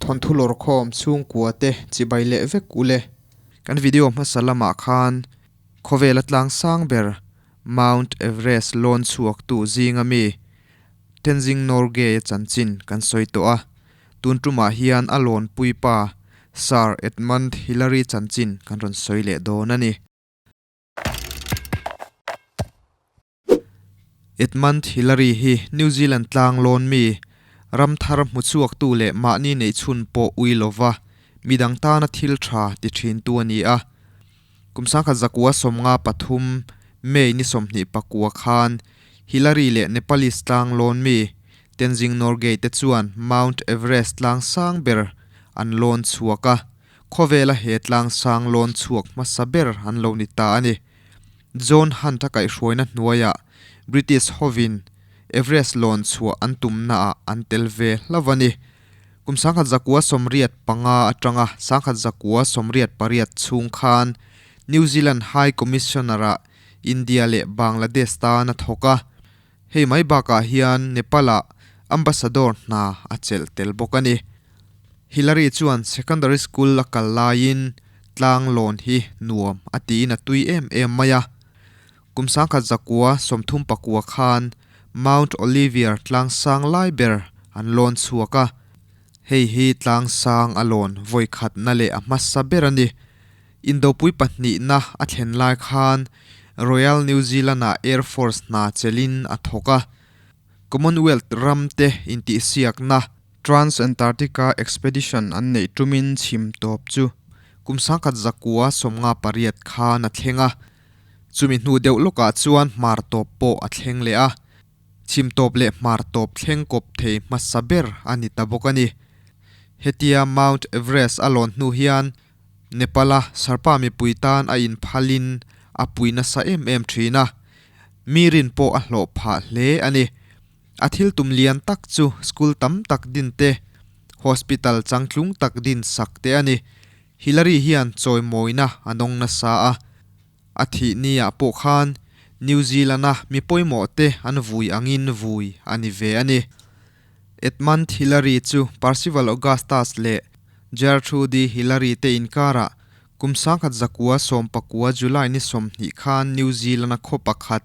Thawnthu lawrkhawm chhungkua te chibai leh vek ule. Kan video hmasa lamah khan khawvela tlang sang ber Mount Everest lawn chhuaktu zinga mi Tenzing Norgay-a chanchin kan sawi tawh a, tun tumah hian a lawn puipa Sir Edmund Hillary chanchin kan rawn sawi leh dawn a ni. Edmund Hillary hi New Zealand tlang lawn mi, ram thar hmu chhuaktu leh mahni neih chhun pawh ui lova midang tana thil tha ti thintu a ni a. Kum sangkhat zakua 53 May ni 29 khan Hillary leh Nepalese tlang lawn mi Tenzing Norgay te chuan Mount Everest tlang sang ber an lawn chhuak a, khawvela he tlang sang lawn chhuak hmasa ber an lo ni ta a ni. John Hunt a kaihhruaina hnuaiah British hovin Everest lawn chhuah an tumnaah an tel ve hlauh a ni. Kum 1985 atanga 1988 chhung khan New Zealand High Commissioner-ah India leh Bangladesh tan a thawk a. Hei mai bakah hian Nepal-ah Ambassador hna a chelh tel bawk a ni. Hillary chuan secondary school a kal laiin tlang lawn hi nuam a tiin a tui em em mai a. Kum 1939 khan Mount Olivier tlang sang lai ber an lawn chhuak a. Hei hi tlang sang a lawn vawi khatna leh a hmasa ber a ni. Indopui pahnihna a thlen lai khan Royal New Zealand-ah Air Force hna chelhin a thawk a. Commonwealth ram te intihsiakna Trans-Antarctica Expedition an neih tumin chhim tawp chu kum 1958 khan a thleng a. Chumi hnu deuh lawkah chuan hmar tawp pawh a thleng leh a. Chhim tawp leh hmar tawp thleng kawp thei hmasa ber a ni ta bawk a ni. Hetia Mount Everest a lawn hnu hian Nepal-a Sherpa mipui tan a inphalin a pui nasa em em thin a, mi rin pawh a hlawh phah hle a ni. A thil tum lian tak chu school tam tak din te, hospital changtlung tak din sak te a ni. Hillary hian chawimawina a nawng nasa a, a thih ni-ah pawh khan New Zealand-a mi pawimawh te an vui angin vui a ni ve a ni. Edmund Hillary chu Percival Augustus leh Gertrude Hillary te inkarah kum 1919 July ni 20 khan New Zealand-a khaw pakhat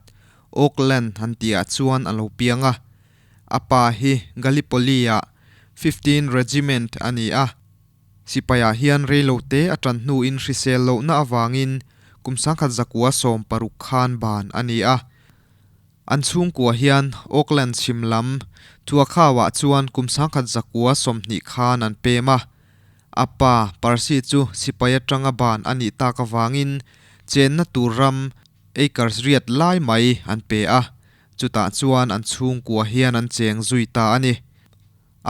Auckland an tihah chuan a lo piang a. A pa hi Gallipoli-ah 15 Regiment a ni a. Sipaiah hian reilote a tan hnuin hrisel lohna avangin kum 1960 khan ban a ni a. An chhungkua hian Auckland chhim lam Tuakhau-ah chuan kum 1920 khan an pem a. A pa Percy chu sipai atanga ban a nih tak avangin chenna tur ram acres riat lai mai an pe a, chutah chuan an chhungkua hian an cheng zui ta a ni.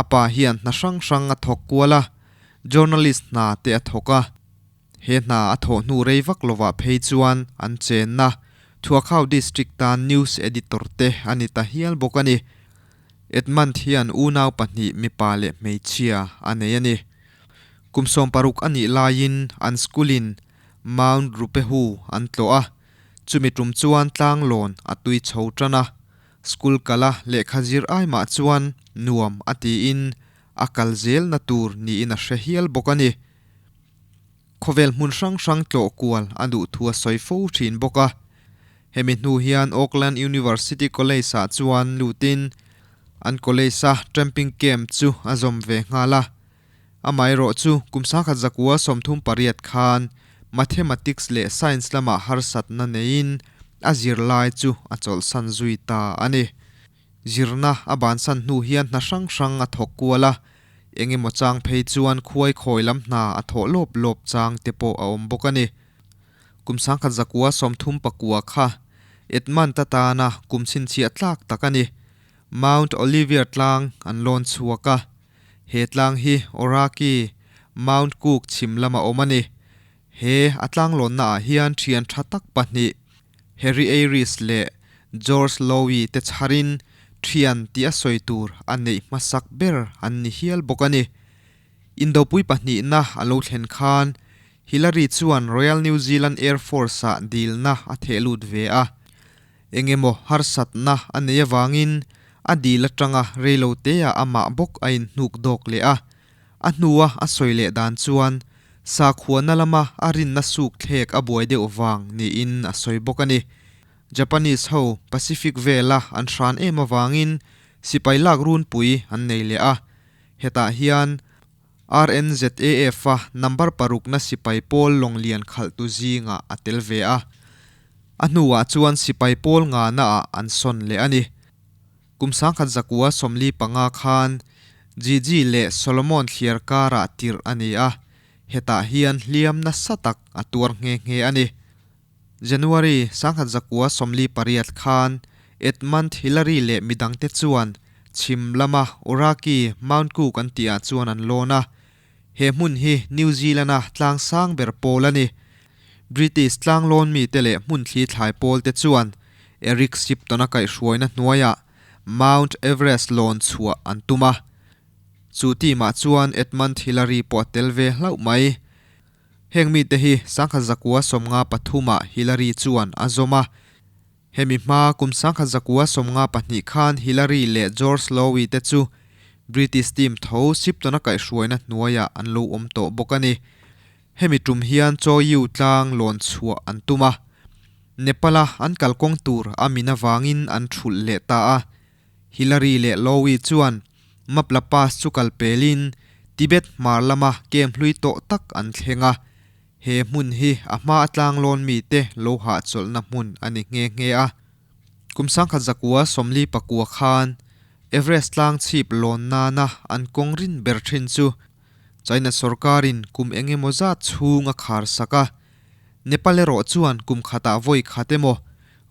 A pa hian hna hrang hrang a thawk kual a, journalist hna te a thawk a. He hna a thawh hnu rei vak lovah phei chuan an chenna Thuakhau District tan News Editor te a ni ta hial bawk a ni. Edmund hian unau pahnih mipa leh hmeichhia a nei a ni. Kum 60 a nih laiin an school in Mount Rupehu an tlawh a, chumi tum chuan tlanglawn a tui chho tan a. School kala lehkha zir ai mah chuan nuam a tiin a kal zelna tur niin a hre hial bawk a ni. Khawvel hmun hrang hrang tlawh kual a duh thu a sawi fo thin bawk a. Hemi hnu hian Auckland University College-ah chuan lutin an college-a tramping camp chu a zawm ve nghal a. Amaherawh chu kum 1938 khan Mathematics leh Science lamah harsatna neiin a zirlai chu a chawlhsan zui ta a ni. Zirna a bansan hnu hian hna hrang hrang a thawk kual a, eng emaw chang phei chuan khuai khawi lam hna a thawh lawp lawp chang te pawh a awm bawk a ni. Kum 1939 kha Edmund atana kum chhinchhiah tlak tak a ni. Mount Olivier tlang an lawn chhuak a, he tlang hi Oraki, Mount Cook chhim lama awm a ni. He a tlanglawnna ah hian thian tha tak pahnih Harry Ayres leh George Lowy te chharin thian tih a sawi tur a neih hmasak ber an ni hial bawk a ni. Indopui pahnihna a lo thlen khan Hillary chuan Royal New Zealand Air Force-ah dilna a theh lut ve a. Eng emaw harsatna a nei avangin a dil atanga reiloteah amah bawk a inhnuk dawk leh a. A hnua a sawi leh dan chuan sakhuana lama a rinna suk thlek a buai deuh vang niin a sawi bawk a ni. Japanese ho Pacific vela an hran em avangin sipai lak runpui an nei leh a, hetah hian RNZAF-a number parukna sipai pawl lawng lian khalhtu zingah a tel ve a. A hnuah chuan sipai pawl nganaah an sawn leh a ni. Kum 1945 khan Gigi leh Solomon thliar karah tirh a ni a, hetah hian hliam nasa tak a tuar nghe nghe a ni. January 1948 khan Edmund Hillary leh midangte chuan chhim lama Aoraki Mount Cook an tihah chuan an lawn a. He hmun hi New Zealand-a tlang sang ber pawl a ni. British tlanglawn mite leh hmun thli thlai pawlte chuan Eric Shipton-a kaihhruaina hnuaiah Mount Everest lawn chhuah an tum a. Chu team-ah chuan Edmund Hillary pawh a tel ve hlauh mai. Heng mite hi 1953-ah Hillary chuan a zawm a. Hemi hma kum 1992 khan Hillary leh George Lowy te chu British team tho Shipton-a kaihhruaina hnuaiah an lo awm tawh bawk a ni. Hemi tum hian Chaw Yu tlang lawn chhuah an tum a. Nepal-a an kalkawng tur a min avangin an thulh leh ta a. Hillary leh Lowy chuan Mapla Pass chu kal pelin Tibet hmar lama kem hlui tawh tak an thleng a. He hmun hi a hma a tlang lawn mite lo hahchawlhna hmun a ni nghe nghe a. Kum 1949 khan Everest tlang chhip lawn nana an kawng rin ber thin chu China sorkarin kum eng emaw zat chhung a khar sak a, Nepal erawh chuan kum khatah vawi khat emaw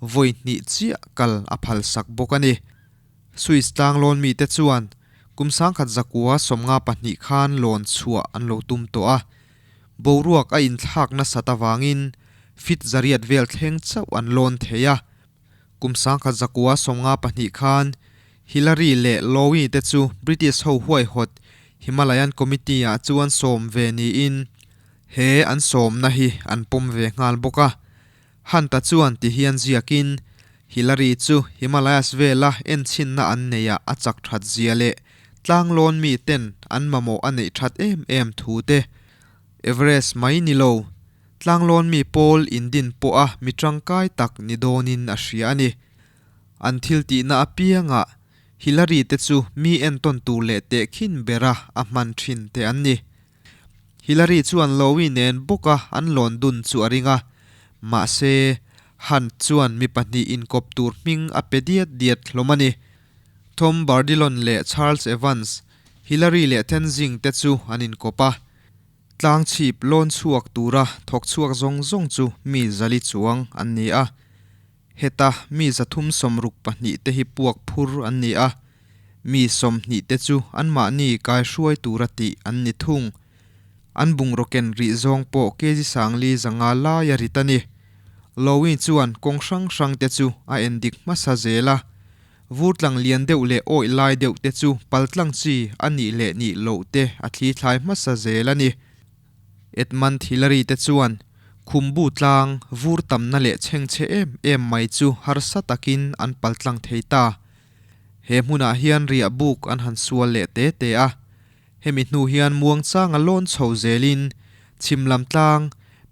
vawi hnih chiah kal a phal sak bawk a ni. Swiss tlanglawn mite chuan kum 1992 khan lawn chhuah an lo tum tawh a, boruak a inthlak nasat avangin fit zariat vel thleng chauh an lawn thei a. Kum 1992 khan Hillary leh Lowy te chu British ho huaihawt Himalayan Committee ah chuan sawm ve niin he an sawmna hi an pawm ve nghal bawk a. Hunt-a chuan ti hian ziakin Hillary chu Himalayas vela enchhinna an neiah a chak that zia leh tlanglawn miten an mamawh a neih that em em thu te Everest mai ni lo Tlanglawn mi pawl indin pawha mi tangkai tak ni dawnin a hria a ni. An thil tihna apiangah Hillary te chu mi entawn tur leh tehkhin bera a hman thin te an ni. Hillary chuan Lowy nen bawka an lawn dun chu a ring a, mahse Hunt chuan mi pahnih inkawp tur hming a pe diat diat hlawm a ni. Tom Bourdillon leh Charles Evans, Hillary leh Tenzing te chu an inkawp a. Tlang chhip lawn chhuak tura thawk chhuak zawng zawng chu mi zali chuang an ni a. Heta mi 362 te hi puak phur an ni a, mi 20 te chu anmahni kaihruai tura tih an ni thung. An bungraw ken rih zawng pawh kg 4,500 laia rit a ni. Lowy chuan kawng hrang hrang te chu a endik hmasa zel a. Vurtlang lian deuh leh awih lai deuh te chu paltlang chi a nih leh nih loh te a thli thlai hmasa zel a ni. Edmund Hillary te chuan Khumbu tlang vur tamna leh chhengchhe em em mai chu harsa takin an paltlang thei ta. He hmunah hian riah buk an han sual leh te te a. Hemi hnu hian muangchanga lawn chho zelin chhim lam tlang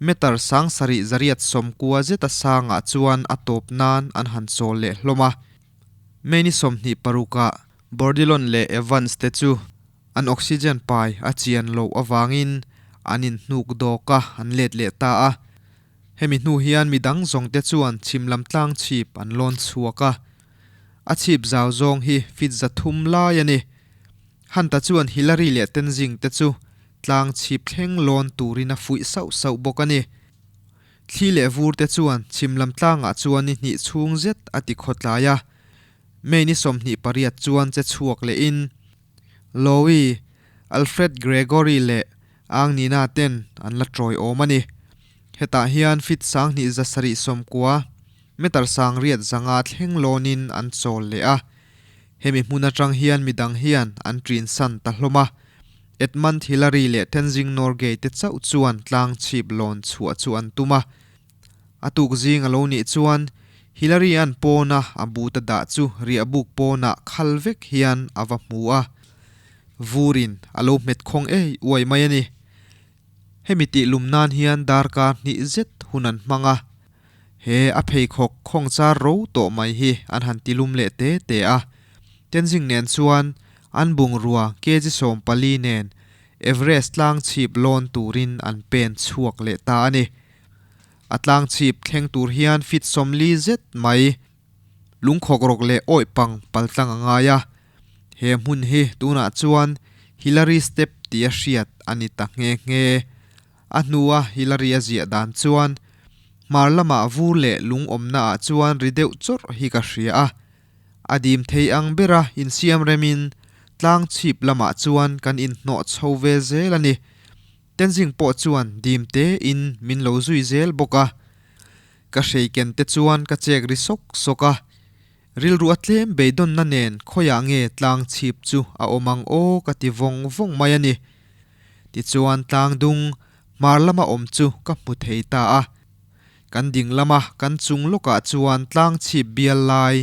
meter 7890 zeta sangah chuan a tawp nan an han chawl leh hlawm a. May ni 26ah Bourdillon leh Evans te chu an oxygen pai a chian loh avangin an inhnuk dawk a, an let leh ta a. Hemi hnu hian midang zawng te chuan chhim lam tlang chhip an lawn chhuak a. A chhip zau zawng hi feet 300 lai a ni. Hunt-a chuan Hillary leh Tenzing te chu tlang chhip thleng lawn turin a fuih sauh sauh bawk a ni. Thli leh vur te chuan chhim lam tlangah chuan ni hnih chhung zet a ti khawtlai a. May ni 28 chuan che chhuak lehin Lowy, Alfred Gregory leh Ang Nina ten an la tawi awm a ni. Hetah hian feet 2790, meter 8500 thleng lawnin an chawl leh a. Hemi hmun atang hian midang hian an ṭin san ta hlawm a. Edmund Hillary leh Tenzing Norgay te chauh chuan tlang chhip lawn chhuah chu an tum a. A tuk zing a lo nih chuan Hillary an pawna a but a dah chu riahbuk pawnah khal vek hian a va hmu a. Vurin a lo hmet khawng ei uai mai a ni. Hemi tih lum nan hian darkar hnih zet hun an hmang a. He a pheikhawk khawng char ro tawh mai hi an han ti lum leh te te a. Tenzing nen chuan an bungrua kg 14 nen Everest tlang chhip lawn turin an pen chhuak leh ta a ni. A tlang chhip thleng tur hian feet 40 zet mai lungkhawk rawk leh awih pang pal tlang a ngai a. He hmun hi tunah chuan Hillary Step tih a hriat a ni ta nghe nghe. A hnua Hillary a ziah dan chuan hmar lamah vur leh lung awmna ah chuan ri deuh chawrh hi ka hria a. A dim thei ang bera insiam remin tlang chhip lamah chuan kan inhnawh chho ve zel a ni. Tenzing pawh chuan dim te in min lo zui zel bawk a. Ka hreiken te chuan ka chek ri sawk sawk a. Rilru a tlem beidawnna nen khawiah nge tlang chhip chu a awm ang aw ka ti vawng vawng mai a ni. Tichuan tlang dung hmar lama awm chu ka hmu thei ta a. Kan ding lama kan chung lawkah chuan tlang chhip bial lai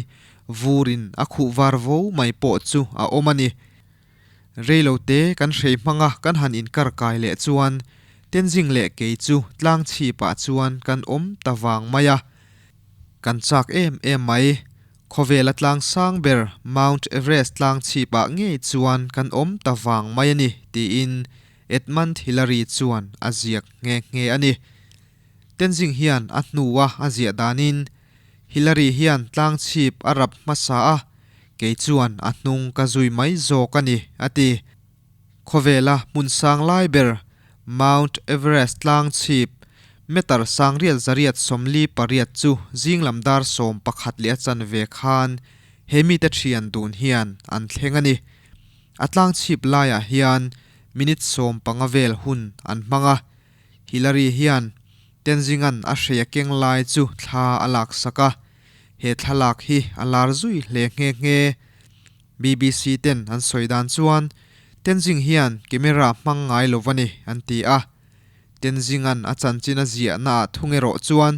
vurin a khuh var vo mai pawh chu a awm a ni. Reilo te kan hrei hmanga kan han inkar kai leh chuan Tenzing leh kei chu tlang chhipah chuan kan awm ta vang mai a. Kan chak em em mai. Khawvela tlang sang ber Mount Everest tlang chhipah ngei chuan kan awm ta vang mai a ni tiin Edmund Hillary chuan a ziak nghe nghe a ni. Tenzing hian a hnua a ziah danin Hillary hian tlang chhip a rap hmasa a, kei chuan a hnung ka zui mai zawk a ni, a ti. Khawvela hmun sang lai ber Mount Everest tlang chhip meter 1848 chu zinglam dar 11:15 khan he mite thian dun hian an thleng a ni. A tlang chhip laiah hian minute 15 vel hun an hmang a. Hillary hian Tenzingan a hreia keng lai chu thla a lak sak a, he thlalak hi a lar zui hle nghe nghe. BBC ten an sawi dan chuan Tenzing hian camera hmang ngai lo a ni an ti a. Tenzingan a chanchin a ziahna ah thung erawh chuan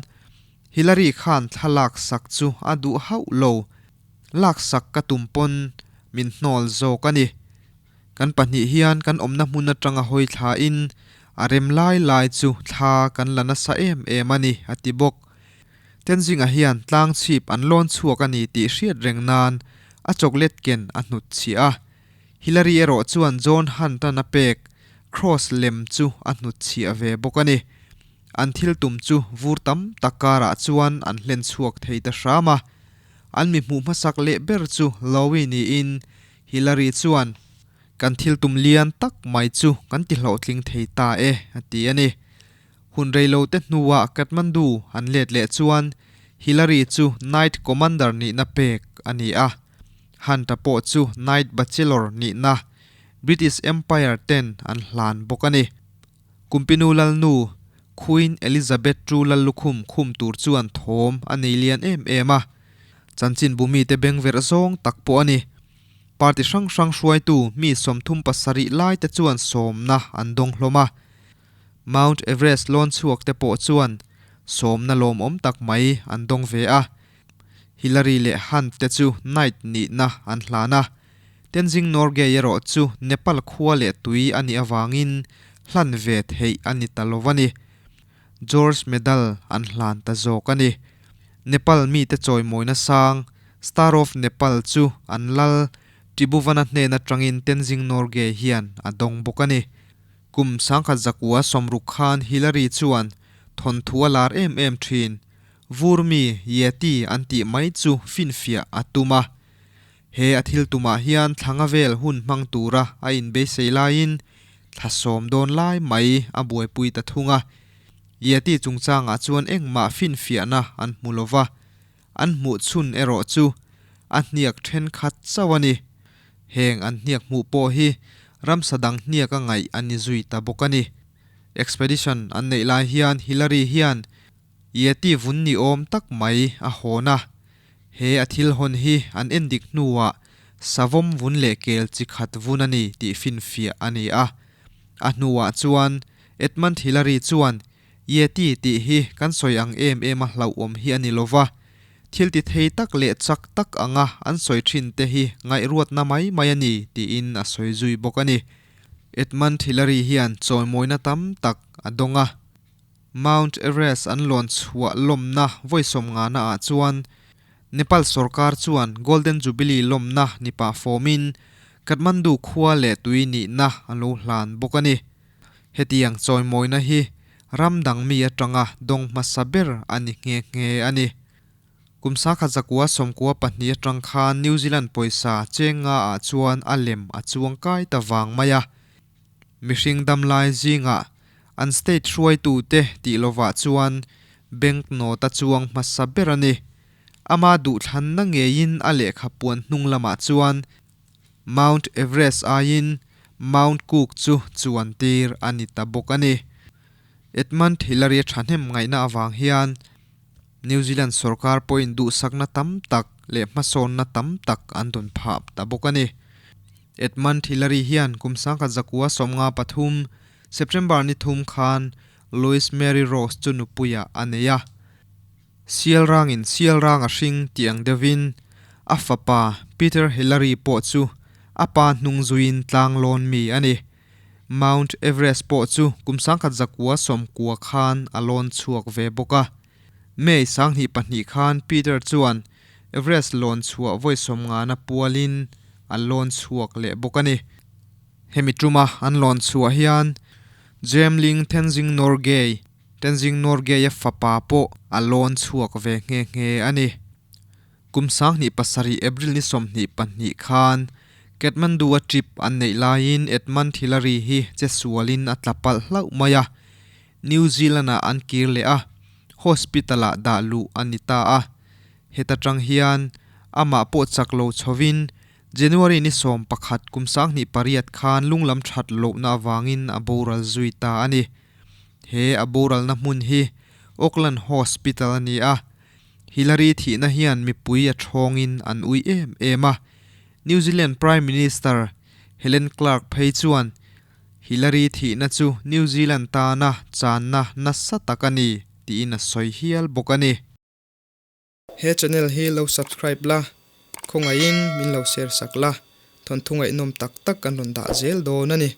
Hillary khan thlalak sak chu a duh hauh lo, lak sak ka tum pawn min hnawl zawk a ni. Kan pahnih hian kan awmna hmun atanga hawi thlain a rem lai lai chu thla kan la nasa em em a ni, a ti bawk. Tenzing-a hian tlang chhip an lawn chhuak a ni tih hriat reng nan a chocolate ken a hnut chhiah a. Hillary erawh chuan John Hunt-a'n a pek cross lem chu a hnut chhiah ve bawk a ni. An thil tum chu vur tam tak karah chuan an hlen chhuak thei ta hram a. An mi hmuh hmasak leh ber chu Lowy niin Hillary chuan, Kan thil tum lian tak mai chu kan ti hlawhtling thei ta e, a ti a ni. Hun reilo te hnuah Kathmandu an let leh chuan Hillary chu Knight Commander nihna pek a ni a. Hunt-a pawh chu Knight Bachelor nihna British Empire ten an hlan bawk a ni. Kumpinu Lalnu, Queen Elizabeth II Lallukhum khum tur chuan thawm a nei lian em em a. Chanchinbu mite bengverh zawng tak pawh a ni. Party hrang hrang hruaitu mi 37 laite chuan sawmna an dawng hlawm a. Mount Everest lawn chhuak te pawh chuan sawmna lawmawm tak mai an dawng ve a. Hillary leh Hunt te chu Knight nihna an hlan a. Tenzing Norgay erawh chu Nepal khua leh tui a nih avangin hlan ve theih a ni ta lo a ni. George Medal an hlan ta zawk a ni. Nepal mite chawimawina sang Star of Nepal chu an lal Tribhuvana hnen atangin Tenzing Norgay hian a dawng bawk a ni. Kum 1960 khan Hillary chuan thawnthu a lar em em thin. Vurmi Yeti an tih mai chu finfiah a tum a. He a thil tumah hian thlanga vel hun hmang tura a inbeisei laiin thla sawm dawn lai mai a buaipui ta thung a. Yeti chungchangah chuan engmah finfiahna an hmu lo va, an hmuh chhun erawh chu a hniak thenkhat chauh a ni. Heng an hniak hmuh pawh hi ramsa dang hniak a ngaih a ni zui ta bawk a ni. Expedition an neih lai hian Hillary hian Yeti vun ni awm tak mai a hawn a. He a thil hawn hi an endik hnuah savawm vun leh kel chi khat vun a ni tih finfiah a ni a. A hnuah chuan Edmund Hillary chuan Yeti tih hi kan sawi ang em em a hlauhawm hi a ni lova. Thil ti thei tak leh chak tak anga an sawi thin te hi ngaihruatna mai mai a ni, tiin a sawi zui bawk a ni. Edmund Hillary hian chawimawina tam tak a dawng a. Mount Everest an lawn chhuah lawmna vawi sawmngana ah chuan Nepal sorkar chuan Golden Jubilee lawmna ni pah fawmin Kathmandu khua leh tui nihna a lo hlan bawk a ni. Hetiang chawimawina hi ram dang mi atanga dawng hmasa ber a ni nghe nghe a ni. Kum sakhat zakua 92 atang khan New Zealand pawisa chenga ah chuan a lem a chuang kai ta vang mai a. Mihring damlai zingah an state hruaitu te tih lovah chuan bank note a chuang hmasa ber a ni. Ama duhthlanna ngeiin a lehkha puan hnung lamah chuan Mount Everest aiin Mount Cook chu chuan tir a ni ta bawk a ni. Edmund Hillary a thahnem ngaihna avang hian New Zealand sorkar pawhin duhsakna tam tak leh hmasawnna tam tak an dawn phah ta bawk a ni. Edmund Hillary hian kum 1953 September ni thum khan Louise Mary Rose chu nupuiah a nei a. Sial rangin sial rang a hring tih ang deuhin a fapa Peter Hillary pawh chu a pa hnung zuiin tlang lawn mi a ni. Mount Everest pawh chu kum 1990 khan a lawn chhuak ve bawk a. May 22 khan Peter chuan Everest lawn chhuah vawi sawmngana pualin a lawn chhuak leh bawk a ni. Hemi tuma an lawn chhuah hian Jamling Tenzing Norgay, Tenzing Norgay a fapa pawh a lawn chhuak ve nghe nghe a ni. Kum 2007 April ni 22 khan Kathmandu a trip an neih laiin Edmund Hillary hi che sualin a tla palh hlauh mai a. New Zealand ah an kir leh a, hospital ah dah luh a ni ta a. Heta tang hian amah pawh chak lo chhovin January ni 11 kum 2008 khan lunglam that lohna awangin a boral zui ta a ni. He a boralna hmun hi Auckland Hospital a ni a. Hillary thihna hian mipui a thawngin an ui em em a. New Zealand Prime Minister Helen Clark phei chuan Hillary thihna chu New Zealand tana channa nasa tak a ni tiin a sawi hial bawk a ni. He channel hi lo subscribe la, khawngaihin min lo share sak la, thawnthu ngaihnawm tak tak kan rawn dah zel dawn a ni.